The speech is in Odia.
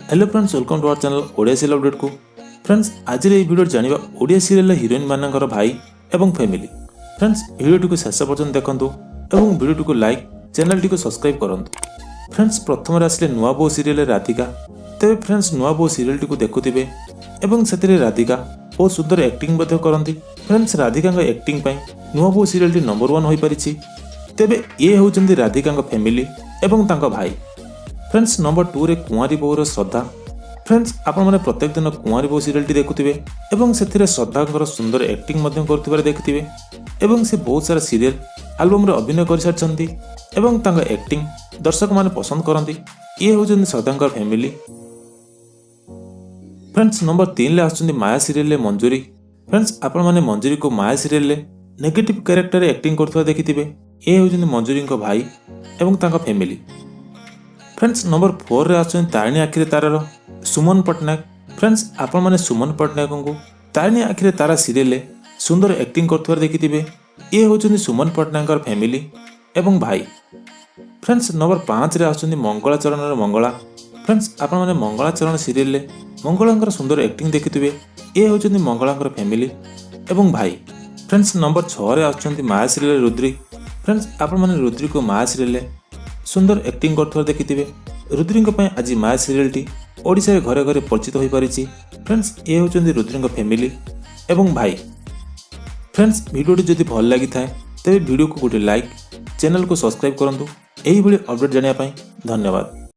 Hello friends, welcome to our channel Odia serial ଅପଡେଟ୍କୁ। Friends, ଆଜିର ଏହି ଭିଡ଼ିଓରେ ଜାଣିବା ଓଡ଼ିଆ ସିରିଏଲର ହିରୋଇନ୍ ମାନଙ୍କର ଭାଇ ଏବଂ ଫ୍ୟାମିଲି। ଫ୍ରେଣ୍ଡସ୍, ଭିଡ଼ିଓଟିକୁ ଶେଷ ପର୍ଯ୍ୟନ୍ତ ଦେଖନ୍ତୁ ଏବଂ ଭିଡ଼ିଓଟିକୁ ଲାଇକ୍, ଚ୍ୟାନେଲଟିକୁ ସବସ୍କ୍ରାଇବ୍ କରନ୍ତୁ। ଫ୍ରେଣ୍ଡସ୍, ପ୍ରଥମରେ ଆସିଲେ ନୂଆ ବୋହୂ ସିରିଏଲରେ ରାଧିକା। ତେବେ ଫ୍ରେଣ୍ଡସ୍, ନୂଆ ବୋହୂ ସିରିଏଲଟିକୁ ଦେଖୁଥିବେ ଏବଂ ସେଥିରେ ରାଧିକା ବହୁତ ସୁନ୍ଦର ଆକ୍ଟିଂ ମଧ୍ୟ କରନ୍ତି। ଫ୍ରେଣ୍ଡସ୍, ରାଧିକାଙ୍କ ଆକ୍ଟିଂ ପାଇଁ ନୂଆ ବୋହୂ ସିରିଏଲଟି ନମ୍ବର ୱାନ୍ ହୋଇପାରିଛି। ତେବେ ଇଏ ହେଉଛନ୍ତି ରାଧିକାଙ୍କ ଫ୍ୟାମିଲି ଏବଂ ତାଙ୍କ ଭାଇ। ଫ୍ରେଣ୍ଡସ୍, ନମ୍ବର ଟୁରେ କୁଆଁରୀ ବୋହୂର ଶ୍ରଦ୍ଧା। ଫ୍ରେଣ୍ଡସ୍, ଆପଣମାନେ ପ୍ରତ୍ୟେକ ଦିନ କୁଆଁରୀ ବୋହୂ ସିରିଏଲଟି ଦେଖୁଥିବେ ଏବଂ ସେଥିରେ ଶ୍ରଦ୍ଧାଙ୍କର ସୁନ୍ଦର ଆକ୍ଟିଂ ମଧ୍ୟ କରୁଥିବାର ଦେଖିଥିବେ ଏବଂ ସେ ବହୁତ ସାରା ସିରିଏଲ ଆଲବମରେ ଅଭିନୟ କରିସାରିଛନ୍ତି ଏବଂ ତାଙ୍କ ଆକ୍ଟିଂ ଦର୍ଶକମାନେ ପସନ୍ଦ କରନ୍ତି। ଇଏ ହେଉଛନ୍ତି ଶ୍ରଦ୍ଧାଙ୍କର ଫ୍ୟାମିଲି। ଫ୍ରେଣ୍ଡସ୍, ନମ୍ବର 3ରେ ଆସୁଛନ୍ତି ମାୟା ସିରିଏଲରେ ମଞ୍ଜୁରୀ। ଫ୍ରେଣ୍ଡସ୍, ଆପଣମାନେ ମଞ୍ଜୁରୀକୁ ମାୟା ସିରିଏଲରେ ନେଗେଟିଭ୍ କ୍ୟାରେକ୍ଟରରେ ଆକ୍ଟିଂ କରୁଥିବା ଦେଖିଥିବେ। ଏ ହେଉଛନ୍ତି ମଞ୍ଜୁରୀଙ୍କ ଭାଇ ଏବଂ ତାଙ୍କ ଫ୍ୟାମିଲି। ଫ୍ରେଣ୍ଡସ୍, ନମ୍ବର 4ରେ ଆସୁଛନ୍ତି ତାରିଣୀ ଆଖିରେ ତାରାର ସୁମନ ପଟ୍ଟନାୟକ। ଫ୍ରେଣ୍ଡସ୍, ଆପଣମାନେ ସୁମନ ପଟ୍ଟନାୟକଙ୍କୁ ତାରିଣୀ ଆଖିରେ ତାରା ସିରିଏଲରେ ସୁନ୍ଦର ଆକ୍ଟିଂ କରୁଥିବାର ଦେଖିଥିବେ। ଇଏ ହେଉଛନ୍ତି ସୁମନ ପଟ୍ଟନାୟକଙ୍କର ଫ୍ୟାମିଲି ଏବଂ ଭାଇ। ଫ୍ରେଣ୍ଡସ୍, ନମ୍ବର 5ରେ ଆସୁଛନ୍ତି ମଙ୍ଗଳାଚରଣର ମଙ୍ଗଳା। ଫ୍ରେଣ୍ଡସ୍, ଆପଣମାନେ ମଙ୍ଗଳାଚରଣ ସିରିଏଲରେ ମଙ୍ଗଳାଙ୍କର ସୁନ୍ଦର ଆକ୍ଟିଂ ଦେଖିଥିବେ। ଇଏ ହେଉଛନ୍ତି ମଙ୍ଗଳାଙ୍କର ଫ୍ୟାମିଲି ଏବଂ ଭାଇ। ଫ୍ରେଣ୍ଡସ୍, ନମ୍ବର 6ରେ ଆସୁଛନ୍ତି ମାୟା ସିରିଏଲରେ ରୁଦ୍ରୀ। ଫ୍ରେଣ୍ଡସ୍, ଆପଣମାନେ ରୁଦ୍ରୀକୁ ମାୟା ସିରିଏଲରେ ସୁନ୍ଦର ଆକ୍ଟିଂ କରୁଥିବାର ଦେଖିଥିବେ। ରୁଦ୍ରୀଙ୍କ ପାଇଁ ଆଜି ମାୟା ସିରିଏଲଟି ଓଡ଼ିଶାରେ ଘରେ ଘରେ ପରିଚିତ ହୋଇପାରିଛି। ଫ୍ରେଣ୍ଡସ୍, ଇଏ ହେଉଛନ୍ତି ରୁଦ୍ରୀଙ୍କ ଫ୍ୟାମିଲି ଏବଂ ଭାଇ। ଫ୍ରେଣ୍ଡସ୍, ଭିଡ଼ିଓଟି ଯଦି ଭଲ ଲାଗିଥାଏ, ତେବେ ଭିଡ଼ିଓକୁ ଗୋଟେ ଲାଇକ୍, ଚ୍ୟାନେଲକୁ ସବସ୍କ୍ରାଇବ୍ କରନ୍ତୁ ଏହିଭଳି ଅପଡ଼େଟ୍ ଜାଣିବା ପାଇଁ। ଧନ୍ୟବାଦ।